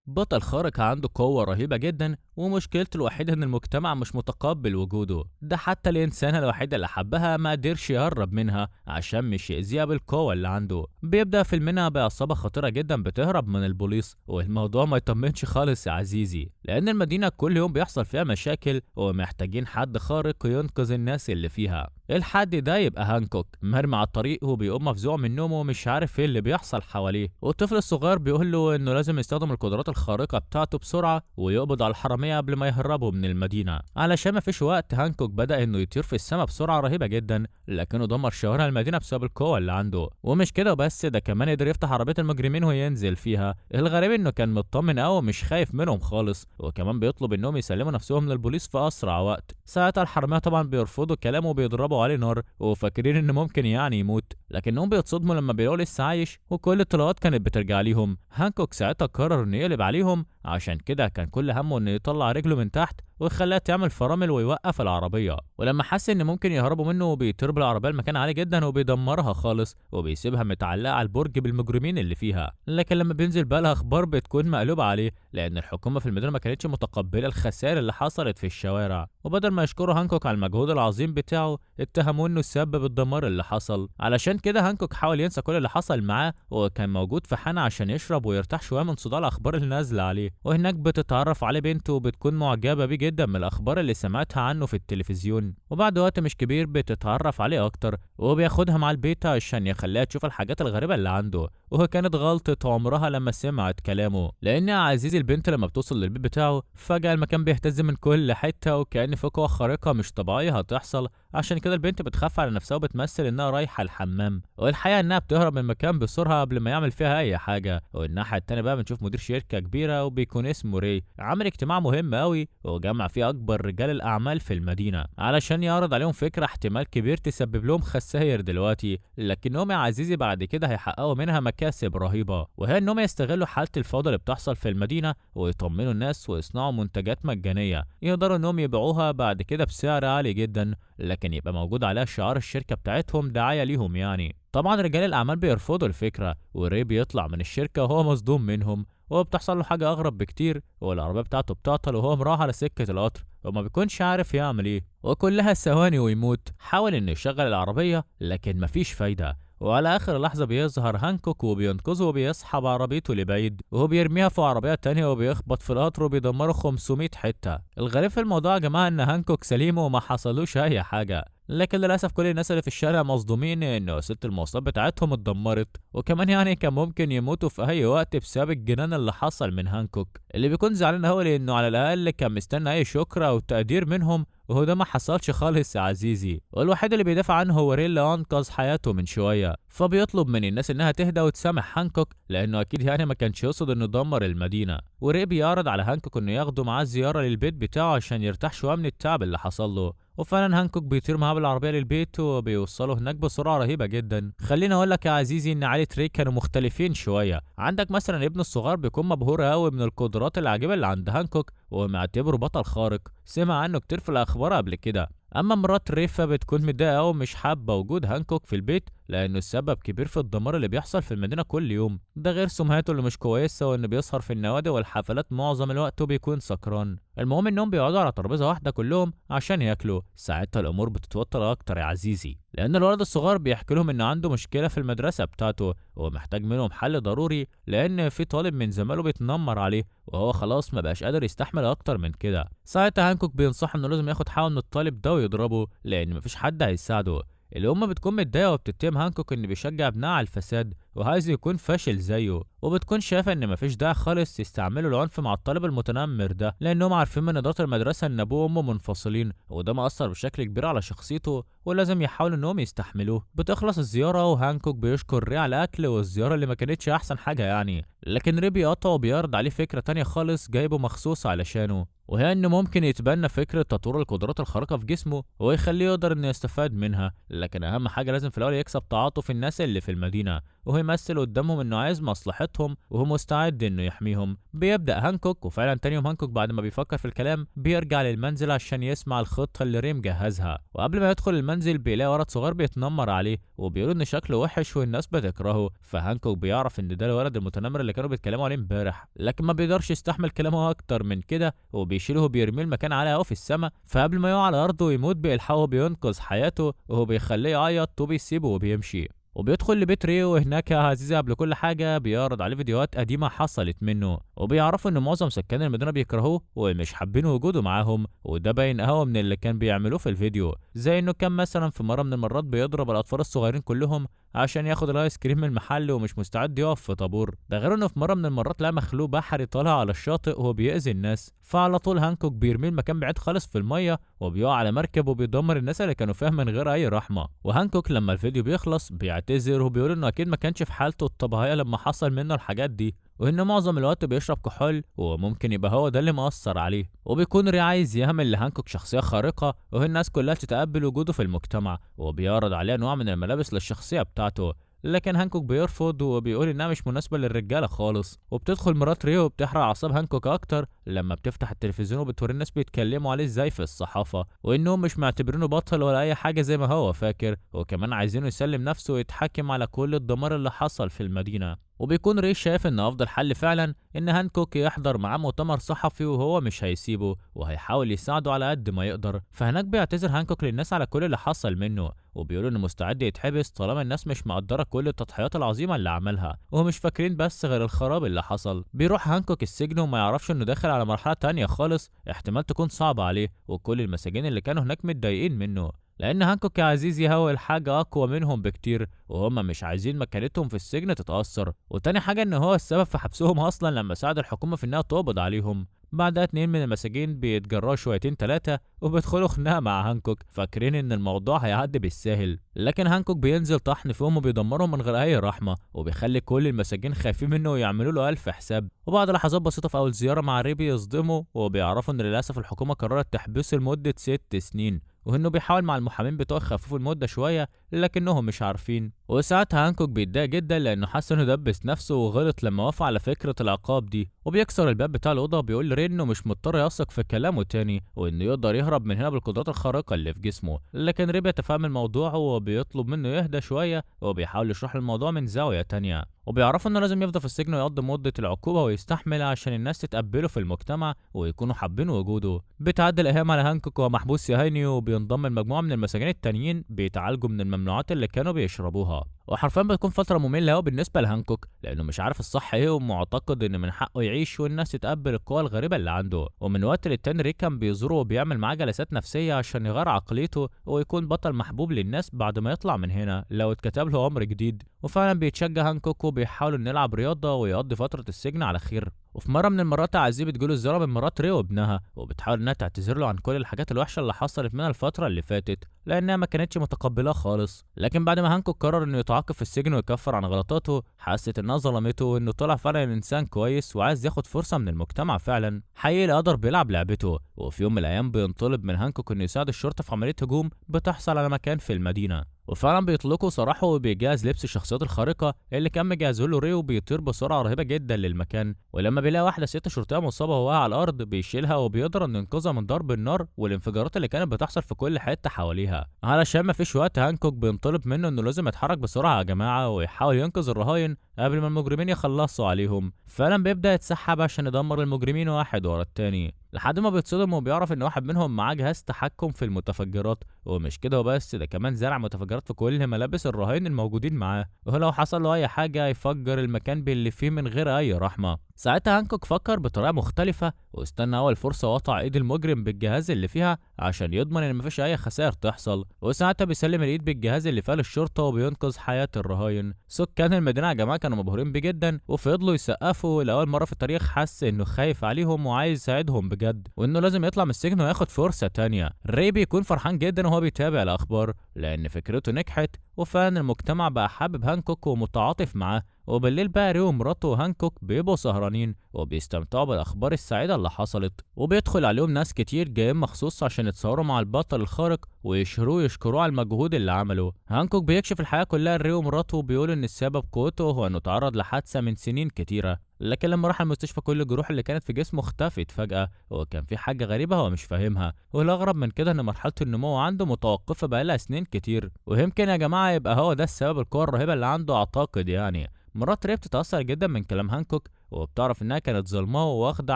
بطل خارق عنده قوة رهيبة جدا، ومشكلته الوحيدة ان المجتمع مش متقبل وجوده. ده حتى الانسانة الوحيدة اللي حبها ما قدرش يقرب منها عشان مش يأذيها بالقوة اللي عنده. بيبدأ فيلمنا بعصابة خطيرة جدا بتهرب من البوليس، والموضوع ما يطمنش خالص يا عزيزي، لان المدينة كل يوم بيحصل فيها مشاكل ومحتاجين حد خارق ينقذ الناس اللي فيها. الحد ده يبقى هانكوك، مرمي على الطريق وبيقوم مفزوع من نومه ومش عارف ايه اللي بيحصل حواليه. والطفل الصغير بيقول له انه لازم يستخدم القدرات الخارقة بتاعته بسرعة ويقبض على الحرامية قبل ما يهربوا من المدينة. علشان مفيش وقت، هانكوك بدأ انه يطير في السماء بسرعة رهيبة جدا، لكنه دمر شوارع المدينة بسبب القوة اللي عنده. ومش كده بس، ده كمان قدر يفتح عربية المجرمين وينزل فيها. الغريب انه كان مطمن قوي ومش خايف منهم خالص، وكمان بيطلب انهم يسلموا نفسهم للبوليس في اسرع وقت. ساعتها الحرامية طبعا بيرفضوا كلامه وبيضربوا عليه نار، وفاكرين انه ممكن يعني يموت، لكنهم بيتصدموا لما بيلاقوا لسه عايش وكل الطلقات كانت بترجع ليهم. هانكوك ساعتها قرر انه يقلب عليهم، عشان كده كان كل همه انه يطلع رجله من تحت ويخليها تعمل فرامل ويوقف العربية. ولما حس ان ممكن يهربوا منه بيطير بالعربية لمكان عالي جدا وبيدمرها خالص وبيسيبها متعلقة على البرج بالمجرمين اللي فيها. لكن لما بينزل بقى الاخبار بتكون مقلوبة عليه، لان الحكومة في المدينة ما كانتش متقبلة الخسائر اللي حصلت في الشوارع، وبدل ما يشكروا هانكوك على المجهود العظيم بتاعه اتهموه انه سبب الدمار اللي حصل. علشان كده هانكوك حاول ينسى كل اللي حصل معاه، وكان موجود في حانة عشان يشرب ويرتاح شوية من صداع الاخبار اللي نازلة عليه. وهناك بتتعرف عليه بنته وبتكون معجبة بيه جدا من الاخبار اللي سمعتها عنه في التلفزيون. وبعد وقت مش كبير بتتعرف عليه اكتر، وبياخدها مع البيت عشان يخليها تشوف الحاجات الغريبة اللي عنده. وهو كانت غلطة عمرها لما سمعت كلامه، لان يا عزيزي البنت لما بتوصل للبيت بتاعه فجأة المكان بيهتز من كل حتة، وكأن في قوة خارقة مش طبيعية هتحصل. عشان كده البنت بتخاف على نفسها وبتمثل انها رايحة الحمام، والحقيقة انها بتهرب من المكان بسرعة قبل ما يعمل فيها اي حاجة. والناحية التانية بقى بنشوف مدير شركة كبيرة وبيكون اسمه ري، عامل اجتماع مهم قوي وجمع فيه اكبر رجال الاعمال في المدينة علشان يعرض عليهم فكرة احتمال كبير تسبب لهم خسائر دلوقتي، لكنهم يا عزيزي بعد كده هيحققوا منها مكاسب رهيبة، وهي انهم يستغلوا حالة الفوضى اللي بتحصل في المدينة ويطمنوا الناس ويصنعوا منتجات مجانية يقدروا انهم يبيعوها بعد كده بسعر عالي جدا، لكن يبقى موجود عليها شعار الشركة بتاعتهم دعاية ليهم يعني. طبعا رجال الأعمال بيرفضوا الفكرة، وري بيطلع من الشركة وهو مصدوم منهم، وبتحصل له حاجة أغرب بكتير، والعربية بتاعته بتعطل وهو مروح على سكة القطر وما بيكونش عارف يعمل ايه، وكلها ثواني ويموت. حاول انه يشغل العربية لكن مفيش فايدة، وعلى آخر لحظة بيظهر هانكوك وبينقذه وبيسحب عربيته لبعيد، وهو بيرميها في عربية تانية وبيخبط في القطر وبيدمره 500 حتة. الغريب في الموضوع يا جماعة إن هانكوك سليم وما حصلوش أي حاجة، لكن للأسف كل الناس اللي في الشارع مصدومين إن وسيلة المواصلات بتاعتهم اتدمرت، وكمان يعني كان ممكن يموتوا في أي وقت بسبب الجنان اللي حصل من هانكوك، اللي بيكون زعلان هو لأنه على الأقل كان مستني أي شكر أو تقدير منهم، وهو ده ما حصلش خالص يا عزيزي. والوحيد اللي بيدافع عنه هو ري اللي انقذ حياته من شوية، فبيطلب من الناس انها تهدى وتسامح هانكوك لانه اكيد يعني ما كانش يقصد انه يدمر المدينة. وري بيعرض على هانكوك انه ياخده معاه زيارة للبيت بتاعه عشان يرتاح شوية من التعب اللي حصل له، وفعلا هانكوك بيطير معاه بالعربية للبيت وبيوصله هناك بسرعة رهيبة جدا. خليني اقول لك يا عزيزي ان عائلة ري كانوا مختلفين شوية. عندك مثلا ابنه الصغير بيكون مبهور قوي من القدرات العجيبة اللي عند هانكوك ومعتبره بطل خارق، سمع عنه كتير في الاخبار قبل كده. اما مرات ريفا بتكون متضايقة ومش حابة وجود هانكوك في البيت لانه السبب كبير في الدمار اللي بيحصل في المدينة كل يوم، ده غير سمعته اللي مش كويسة وانه بيسهر في النوادي والحفلات معظم الوقت وبيكون سكران. المهم انهم بيقعدوا على ترابيزة واحدة كلهم عشان ياكلوا. ساعتها الامور بتتوتر اكتر يا عزيزي، لان الولد الصغير بيحكي لهم ان عنده مشكلة في المدرسة بتاعته ومحتاج منهم حل ضروري، لان في طالب من زمايله بيتنمر عليه وهو خلاص ما بقاش قادر يستحمل اكتر من كده. ساعتها هانكوك بينصحه انه لازم ياخد حقه من الطالب ده ويضربه لان مفيش حد هيساعده. الأم بتكون متضايقة وبتتهم هانكوك إن بيشجع ابنها على الفساد وعايز يكون فاشل زيه، وبتكون شايفة إن مفيش داعي خالص يستعملوا العنف مع الطالب المتنمر ده، لأنهم عارفين من إدارة المدرسة إن أبوه وأمه منفصلين وده مأثر بشكل كبير على شخصيته ولازم يحاولوا إنهم يستحملوه. بتخلص الزيارة وهانكوك بيشكر ري على الأكل والزيارة اللي ما كانتش أحسن حاجة يعني، لكن ري بيقطع وبيعرض عليه فكرة تانية خالص جايبه مخصوص علشانه، وهي انه ممكن يتبنى فكرة تطوير القدرات الخارقة في جسمه ويخليه يقدر انه يستفاد منها، لكن اهم حاجة لازم في الاول يكسب تعاطف الناس اللي في المدينة وهو يمثل قدامهم انه عايز مصلحتهم حياتهم وهو مستعد انه يحميهم. بيبدأ هانكوك، وفعلا تاني يوم هانكوك بعد ما بيفكر في الكلام بيرجع للمنزل عشان يسمع الخطة اللي ري مجهزها. وقبل ما يدخل المنزل بيلاقي ولد صغير بيتنمر عليه وبيقول ان شكله وحش والناس بتكرهه. فهانكوك بيعرف ان ده الولد المتنمر اللي كانوا بيتكلموا عليه امبارح، لكن ما بيقدرش يستحمل كلامه اكتر من كده وبيشيله وبيرميه المكان عالي قوي في السما. فقبل ما يقع على الارض ويموت بيلحقه بينقذ حياته وهو بيخليه يعيط وبيسيبه وبيمشي. وبيدخل لبيت ري، وهناك يا عزيزي قبل كل حاجة بيعرض عليه فيديوهات قديمة حصلت منه، وبيعرفوا ان معظم سكان المدينة بيكرهوه ومش حابين وجوده معاهم، وده باين قوي من اللي كان بيعملوه في الفيديو، زي انه كان مثلا في مرة من المرات بيضرب الاطفال الصغيرين كلهم عشان ياخد الايس كريم من المحل ومش مستعد يقف في طابور. ده غير انه في مرة من المرات لقى مخلوق بحري طالع على الشاطئ وهو بيأذي الناس، فعلى طول هانكوك بيرميه المكان بعيد خالص في المية وبيقع على مركب وبيدمر الناس اللي كانوا فيها من غير اي رحمه. وهانكوك لما الفيديو بيخلص بيعتذر وبيقول انه اكيد ما كانش في حالته الطبيعية لما حصل منه الحاجات دي، وانه معظم الوقت بيشرب كحول وممكن يبقى هو ده اللي مأثر عليه. وبيكون ري عايز يعمل لهانكوك شخصية خارقة والناس كلها تتقبل وجوده في المجتمع، وبيعرض عليه انواع من الملابس للشخصية بتاعته، لكن هانكوك بيرفض وبيقول انها مش مناسبة للرجاله خالص. وبتدخل مرات ري وبتحرق اعصاب هانكوك اكتر لما بتفتح التلفزيون وبتوري الناس بيتكلموا عليه ازاي في الصحافة، وانهم مش معتبرينه بطل ولا اي حاجة زي ما هو فاكر، وكمان عايزينه يسلم نفسه ويتحاكم على كل الدمار اللي حصل في المدينة. وبيكون ري شايف ان افضل حل فعلا ان هانكوك يحضر معاه مؤتمر صحفي وهو مش هيسيبه وهيحاول يساعده على قد ما يقدر. فهناك بيعتذر هانكوك للناس على كل اللي حصل منه، وبيقولوا انه مستعد يتحبس طالما الناس مش مقدره كل التضحيات العظيمة اللي عملها ومش فاكرين بس غير الخراب اللي حصل. بيروح هانكوك السجن وما يعرفش انه داخل على مرحلة تانية خالص احتمال تكون صعبة عليه، وكل المساجين اللي كانوا هناك متضايقين منه لان هانكوك يا عزيزي هو الحاجة اقوى منهم بكتير وهم مش عايزين مكانتهم في السجن تتاثر. وتاني حاجة ان هو السبب في حبسهم اصلا لما ساعد الحكومة في انها تقبض عليهم. بعدها 2 من المساجين بيتجرأوا شويتين 3 وبيدخلوا خناقه مع هانكوك فاكرين ان الموضوع هيعدي بالساهل، لكن هانكوك بينزل طحن فيهم وبيدمرهم من غير اي رحمه وبيخلي كل المساجين خايفين منه ويعملوا له 1000 حساب. وبعد لحظات بسيطة في اول زيارة مع ري بيصدموا وبيعرفوا ان للاسف الحكومة قررت تحبسه لمدة 6 سنين، وانه بيحاول مع المحامين بتوع يخففوا المدة شوية لكنهم مش عارفين. وساعتها هانكوك بيتضايق جدا لانه حس انه دبس نفسه وغلط لما وافق على فكرة العقاب دي، وبيكسر الباب بتاع الاوضة وبيقول لري انه مش مضطر يثق في كلامه تاني وانه يقدر يهرب من هنا بالقدرات الخارقة اللي في جسمه. لكن ري بيتفهم الموضوع وبيطلب منه يهدى شوية وبيحاول يشرح الموضوع من زاوية تانية، وبيعرفوا انه لازم يفضل في السجن ويقضي مده العقوبة ويستحمل عشان الناس تتقبله في المجتمع ويكونوا حابين وجوده. بتعدي الايام على هانكوك وهو محبوس يا هيني، وبينضم لمجموعة من المساجين التانيين بيتعالجوا من الممنوعات اللي كانوا بيشربوها. وحرفيا بتكون فترة مملة قوي بالنسبة لهانكوك لانه مش عارف الصح ايه ومعتقد ان من حقه يعيش والناس تتقبل القوة الغريبة اللي عنده. ومن وقت للتاني ري كان بيزوره وبيعمل معاه جلسات نفسية عشان يغير عقليته ويكون بطل محبوب للناس بعد ما يطلع من هنا لو اتكتب له عمر جديد. وفعلا بيتشجع هانكوك وبيحاول انه يلعب رياضة ويقضي فترة السجن على خير. وفي مرة من المرات عزيزي بتجيله زيارة من مرات ري وابنها، وبتحاول انها تعتذر له عن كل الحاجات الوحشة اللي حصلت منها الفترة اللي فاتت لانها ما كانتش متقبلاه خالص. لكن بعد ما هانكوك قرر انه يتعاقب في السجن ويكفر عن غلطاته، حست انها ظلمته وانه طلع فعلا انسان كويس وعايز ياخد فرصة من المجتمع فعلا. حقيقي القدر بيلعب لعبته، وفي يوم من الايام بينطلب من هانكوك انه يساعد الشرطة في عملية هجوم بتحصل على مكان في المدينة. وفعلا بيطلقوا سراحه وبيجهز لبس الشخصيات الخارقة اللي كان مجهزة له ري، وبيطير بسرعة رهيبة جدا للمكان. ولما بيلاقي واحدة ست شرطية مصابه وواقعه على الارض بيشيلها وبيقدر انه ينقذها من ضرب النار والانفجارات اللي كانت بتحصل في كل حتة حواليها. علشان مفيش وقت هانكوك بينطلب منه انه لازم يتحرك بسرعة يا جماعة ويحاول ينقذ الرهاين قبل ما المجرمين يخلصوا عليهم. فعلا بيبدا يتسحب عشان يدمر المجرمين واحد ورا التاني لحد ما بيتصدم وبيعرف ان واحد منهم معاه جهاز تحكم في المتفجرات، ومش كده وبس، ده كمان زرع متفجرات في كل ملابس الرهاين الموجودين معاه، ولو حصل له اي حاجة يفجر المكان باللي فيه من غير اي رحمه. ساعتها هانكوك فكر بطريقة مختلفة واستنى اول فرصة وقطع ايد المجرم بالجهاز اللي فيها عشان يضمن ان مفيش اي خسائر تحصل. وساعتها بيسلم الايد بالجهاز اللي فيها للشرطة وبينقذ حياة الرهاين. سكان المدينة يا جماعة كانوا مبهورين بيه جدا وفضلوا يسقفوا. لاول مرة في التاريخ حس انه خايف عليهم وعايز يساعدهم بجد وانه لازم يطلع من السجن وياخد فرصة تانية. ري بيكون فرحان جدا وهو بيتابع الاخبار لان فكرته نجحت وفعلا المجتمع بقى حابب هانكوك ومتعاطف معاه، وبالليل بقى ري ومراته هانكوك بيبقوا سهرانين وبيستمتعوا بالاخبار السعيدة اللي حصلت، وبيدخل عليهم ناس كتير جايين مخصوص عشان يتصوروا مع البطل الخارق ويشهروه ويشكروه على المجهود اللي عمله. هانكوك بيكشف الحقيقة كلها لري ومراته وبيقول ان السبب قوته هو انه تعرض لحادثة من سنين كتيرة، لكن لما راح المستشفى كل الجروح اللي كانت في جسمه اختفت فجأة، وكان في حاجة غريبة هو مش فاهمها. والأغرب من كده إن مرحلة النمو عنده متوقفة بقالها سنين كتير، ويمكن يا جماعة يبقى هو ده السبب القوة الرهيبة اللي عنده أعتقد يعني. مرات ري بتتأثر جدا من كلام هانكوك وبتعرف انها كانت ظلماه وواخده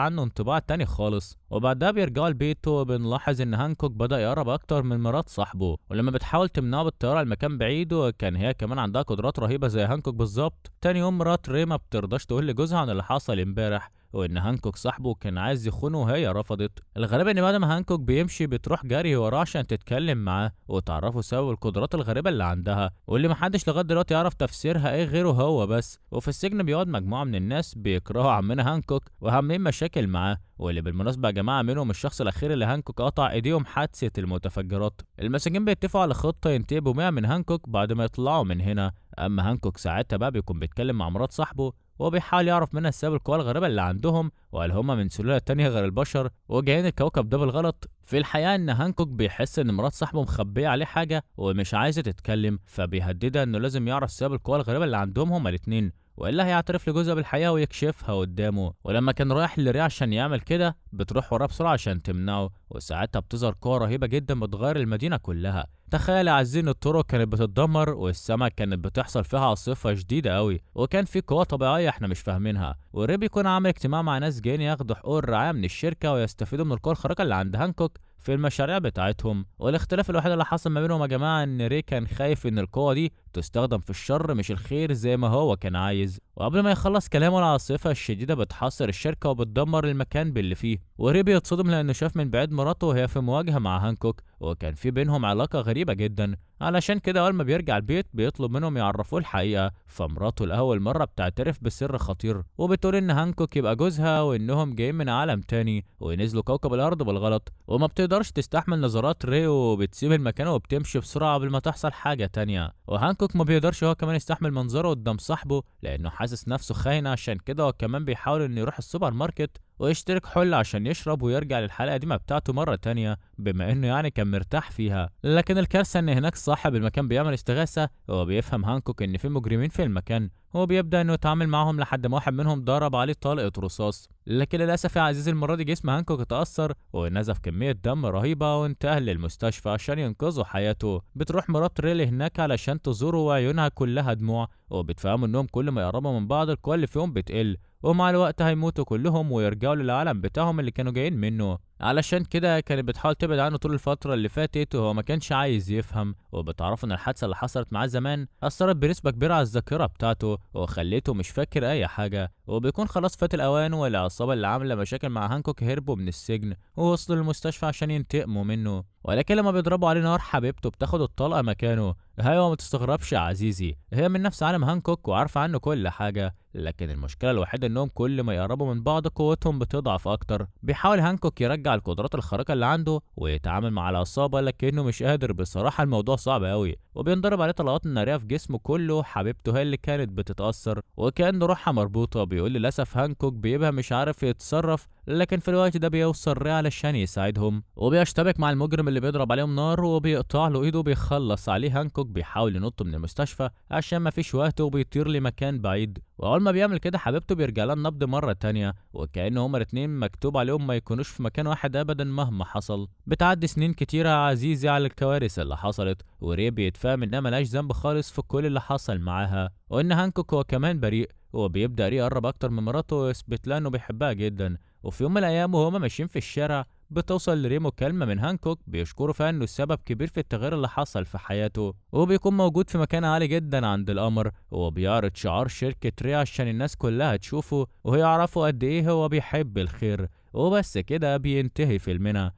عنه انطباع تاني خالص. وبعدها بيرجعوا البيت وبنلاحظ ان هانكوك بدأ يقرب اكتر من مرات صاحبه، ولما بتحاول تمنعه بالطيارة لمكان بعيد وكان هي كمان عندها قدرات رهيبة زي هانكوك بالظبط. تاني يوم مرات ري ما بترضاش تقول لجوزها عن اللي حصل امبارح وان هانكوك صاحبه كان عايز يخونه وهي رفضت. الغريب ان بعد ما هانكوك بيمشي بتروح جري وراه عشان تتكلم معاه وتعرفه سبب القدرات الغريبة اللي عندها واللي محدش لغاية دلوقتي يعرف تفسيرها ايه غيره هو بس. وفي السجن بيقعد مجموعة من الناس بيكرهوا عمنا هانكوك وعاملين مشاكل معاه، واللي بالمناسبة يا جماعة منهم الشخص الاخير اللي هانكوك قطع ايديهم حادثه المتفجرات. المساجين بيتفقوا على خطه ينتقموا بيها من هانكوك بعد ما يطلعوا من هنا. اما هانكوك ساعتها بقى بيكون بيتكلم مع مرات صاحبه وبيحاول يعرف منها السبب القوى الغريبة اللي عندهم، وقال هما من سلالة تانية غير البشر وجايين الكوكب ده بالغلط. في الحقيقة ان هانكوك بيحس ان مرات صاحبه مخبية عليه حاجة ومش عايزة تتكلم، فبيهددها انه لازم يعرف سبب القوى الغريبة اللي عندهم هما الاتنين والا هيعترف لجوزها بالحقيقة ويكشفها قدامه. ولما كان رايح لري عشان يعمل كده بتروح وراه بسرعة عشان تمنعه، وساعتها بتظهر قوة رهيبة جدا بتغير المدينة كلها. تخيل يا عزيزي ان الطرق كانت بتتدمر والسماء كانت بتحصل فيها عاصفة شديدة قوي، وكان في قوة طبيعية احنا مش فاهمينها. وري بيكون عامل اجتماع مع ناس جايين ياخدوا حقوق الرعاية من الشركة ويستفيدوا من القوة الخارقة اللي عند هانكوك في المشاريع بتاعتهم. والاختلاف الوحيد اللي حصل ما بينهم يا جماعة ان ري كان خايف ان القوة دي تستخدم في الشر مش الخير زي ما هو كان عايز. وقبل ما يخلص كلامه العاصفة الشديدة بتحاصر الشركة وبتدمر المكان باللي فيه، وري بيتصدم لانه شاف من بعيد مراته وهي في مواجهة مع هانكوك وكان في بينهم علاقة غريبة جدا. علشان كده اول ما بيرجع البيت بيطلب منهم يعرفوه الحقيقة، فمراته لاول مرة بتعترف بسر خطير وبتقول ان هانكوك يبقى جوزها وانهم جايين من عالم تاني ونزلوا كوكب الارض بالغلط. وما بتقدرش تستحمل نظرات ري وبتسيب المكان وبتمشي بسرعة قبل ما تحصل حاجة تانية. وهانكوك ما بيقدرش هو كمان يستحمل منظره قدام صاحبه لانه حاسس نفسه خاين، عشان كده هو كمان بيحاول انه يروح السوبر ماركت ويشترك حل عشان يشرب ويرجع للحلقة القديمة بتاعته مرة تانية بما انه يعني كان مرتاح فيها. لكن الكارثة ان هناك صاحب المكان بيعمل استغاثة وبيفهم هانكوك ان في مجرمين في المكان، وبيبدأ انه يتعامل معاهم لحد ما واحد منهم ضرب عليه طلقة رصاص. لكن للأسف يا عزيزي المرة دي جسم هانكوك اتأثر ونزف كمية دم رهيبة وانتقل للمستشفى عشان ينقذوا حياته. بتروح مرات ريلي هناك علشان تزوره وعيونها كلها دموع، وبتفهموا انهم كل ما يقربوا من بعض القوة اللي فيهم بتقل ومع الوقت هيموتوا كلهم ويرجعوا للعالم بتاعهم اللي كانوا جايين منه. علشان كده كانت بتحاول تبعد عنه طول الفترة اللي فاتت وهو ما كانش عايز يفهم. وبتعرف ان الحادثة اللي حصلت معاه زمان أثرت بنسبة كبيرة على الذاكرة بتاعته وخليته مش فاكر أي حاجة، وبيكون خلاص فات الأوان والعصابة اللي عاملة مشاكل مع هانكوك هربوا من السجن ووصلوا للمستشفى عشان ينتقموا منه. ولكن لما بيضربوا عليه نار حبيبته بتاخد الطلقة مكانه. هي ما تستغربش يا عزيزي، هي من نفس عالم هانكوك وعارفة عنه كل حاجة، لكن المشكلة الوحيدة انهم كل ما يقربوا من بعض قوتهم بتضعف اكتر. بيحاول هانكوك يرجع القدرات الخارقة اللي عنده ويتعامل مع العصابة لكنه مش قادر، بصراحة الموضوع صعب قوي، وبينضرب عليه طلقات نارية في جسمه كله. حبيبته هي اللي كانت بتتأثر وكأن روحها مربوطة. بيقول للأسف هانكوك بيبقى مش عارف يتصرف، لكن في الوقت ده بيوصل ري علشان يساعدهم وبيشتبك مع المجرم اللي بيضرب عليهم نار وبيقطع له ايده وبيخلص عليه. هانكوك بيحاول ينط من المستشفى عشان مفيش وقت وبيطير لمكان بعيد، واول ما بيعمل كده حبيبته بيرجع لها النبض مرة تانية، وكأن هما الاتنين مكتوب عليهم ما يكونوش في مكان واحد ابدا مهما حصل. بتعدي سنين كتيرة يا عزيزي على الكوارث اللي حصلت، وري بيتفهم انها ملهاش ذنب خالص في كل اللي حصل معاها وان هانكوك هو كمان بريء. وبيبدأ ري يقرب اكتر من مراته ويثبت لها انه بيحبها جدا. وفي يوم من الايام وهما ماشيين في الشارع بتوصل لري مكالمة من هانكوك بيشكره فيها انه السبب كبير في التغيير اللي حصل في حياته، وبيكون موجود في مكان عالي جدا عند القمر وبيعرض شعار شركة ري عشان الناس كلها تشوفه ويعرفوا قد ايه هو بيحب الخير. وبس كده بينتهي فيلمنا.